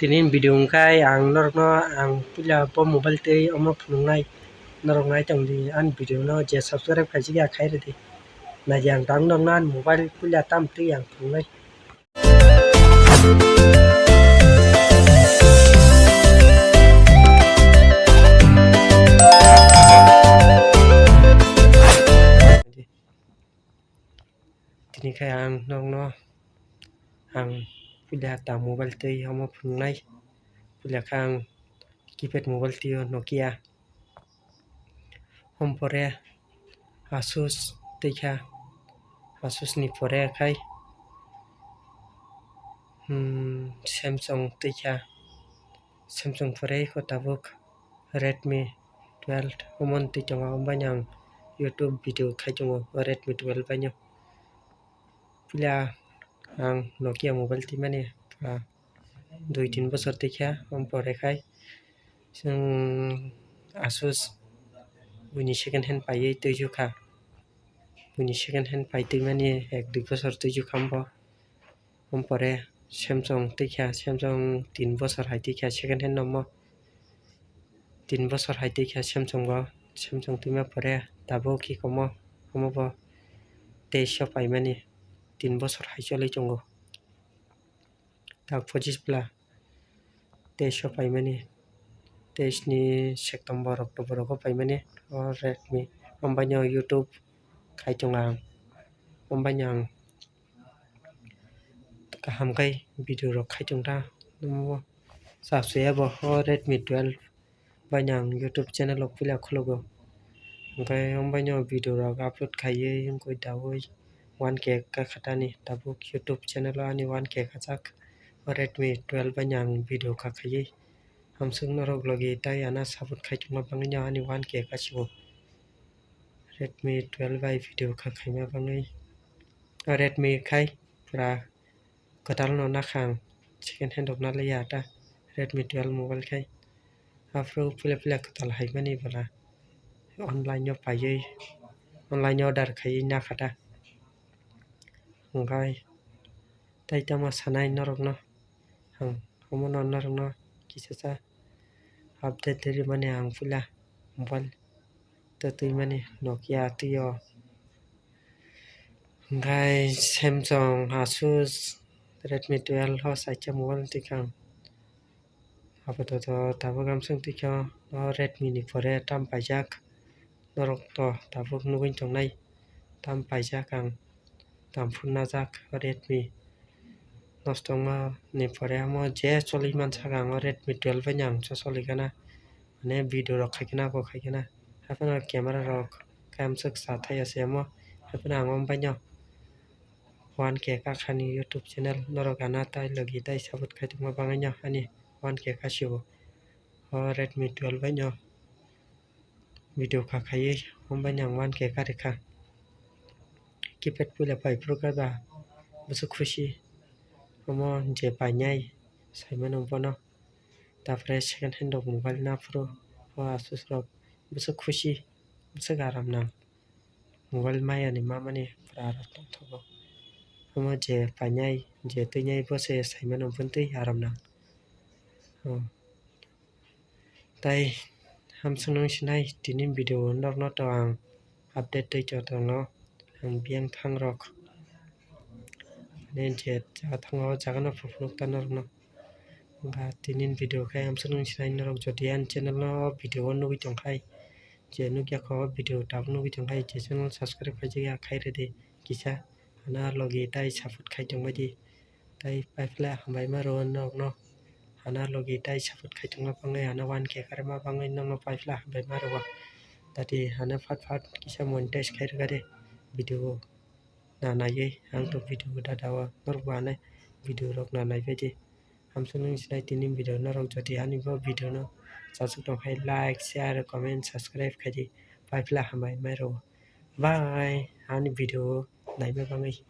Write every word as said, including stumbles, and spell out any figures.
Tini video wngkha ang norokno ang puila bo mobile twi omo phunuknai, norok nai tongdi ani video no je subscribe khaijak ya khai rwdi. Naidi ang tang norokno ani mobile puila tam twi ang phunuknai. Tini khe ang nokno ang puila ta mobile twi omo phunuknai. Puila khe ang keypad mobile twi o Nokia. Hom pore Asus twi kha, Asus ni pore khai, hmm, Samsung twi kha, Samsung pore kho tabuk Redmi twelve omo twi tongo, omo bai no ang YouTube video khai tongo Redmi twelve bai no. Puila ang Nokia mobile twi mani, ah, dui tin bosor twi kha, omo pore khai chwng Asus buini second hand paiwi twijukha. Buini second hand pai twi mani ek dui bosor twijukha omo. Omo pore Samsung twi kha, Samsung tin bosor hai twi kha second hand omo. Tin bosor hai twi kha Samsung bo, Samsung twima pore tabuk khe komo, omo bo teis o paimani, tin bosor hai choli tongo. Tak pochisbla teis o paimani, teis ni September, October o paimani o Redmi. Omo bai no YouTube khai tongo ang, omo bai no ang kaham khai video rok khai tong ta. Omo chap se abo o Redmi twelve bai no ang YouTube channel rok puila khulugo. Hwnkhe omo bai no video rok upload khaiwi wngkoi daui one K kakhatani tabuk YouTube channel o ani one K kachak. O Redmi twelve bai no ang video kha khaiwi hamswk norok logi tai ano support khai tongma bangwi no ani one K kasibo. Redmi twelve bai video kha khaima bangwi o Redmi khai pura kwtal no nakha ang, second hand rok nalaiya ta Redmi twelve mobile khai. Aphuru puila puila kwtal hai mani bwla online o paiwi, online o order khaiwi nakha ta. Hwnkhe tai tamo sanai norokno ang omono norokno kisa sa update rwmani ang puila mobile twtwi mani Nokia twi o. Hwnkhe Samsung, Asus, Redmi twelve o saikhe mobile twi kha ang. Apatot tabuk amswk twi kha o Redmi ni pore tam paijak. Norok to tabuk nugwi tongnai tam paijak ang. Tam phunajak Redmi. Nosto wngma ni pore omo je choli mansak ang o Redmi twelve bai no ang choli gana. Mane video rok khai khena, kok khai khena. Haphano camera rok khe amswk sa thai ya se omo. Haphano ang omo bai no one K kakhani YouTube channel norok ana tai logi tai support khai tongma bangwi no ani one K kasibo. O Redmi twelve bai no video kha khaiwi omo bai no ang one K karikha. Keypad puila paiphuru khe ba bwswk khusi. Omo je painai saimano bono. Tapore second hand rok mobile naphuru o Asus rok bwswk khusi, bwswk aram nang. Mobile maya ni mamani pura aro tongthogo. Omo je painai, je twinai bo se saimano bwntwi aram nang. O. Tai hamswk nung sinai tini video norokno to ang update twi to tongo. Ang biyang thang rok. Ani je jaga thango, o jaga no phunuk ta norokno. Wngkha tini video khe amswk nung sinai norok jodi ani channel no o video o nugwi tongkhai, je nukya kho o video tabuk nugwi tongkhai, je channel subscribe khaijak ya khai rwdi kisa, ano logi tai support khai tongbaidi. Tai paiphle hambai ma rwo norokno, ano logi tai support khai tongma bangwi, ano one K karima bangwi norokno paiphle hambai ma rwo. Tati ano phat phat kisa monetize khai rwkha de video. Na naiwi ang to video da dawa norok bo anai video rok na naibaidi. Hamswk nung sinai tini video norok jodi ani bo video no chasuk tong khai like, share, comment, subscribe khaidi. Paiphle hambai mai rwo. Bye ani video naima bangwi.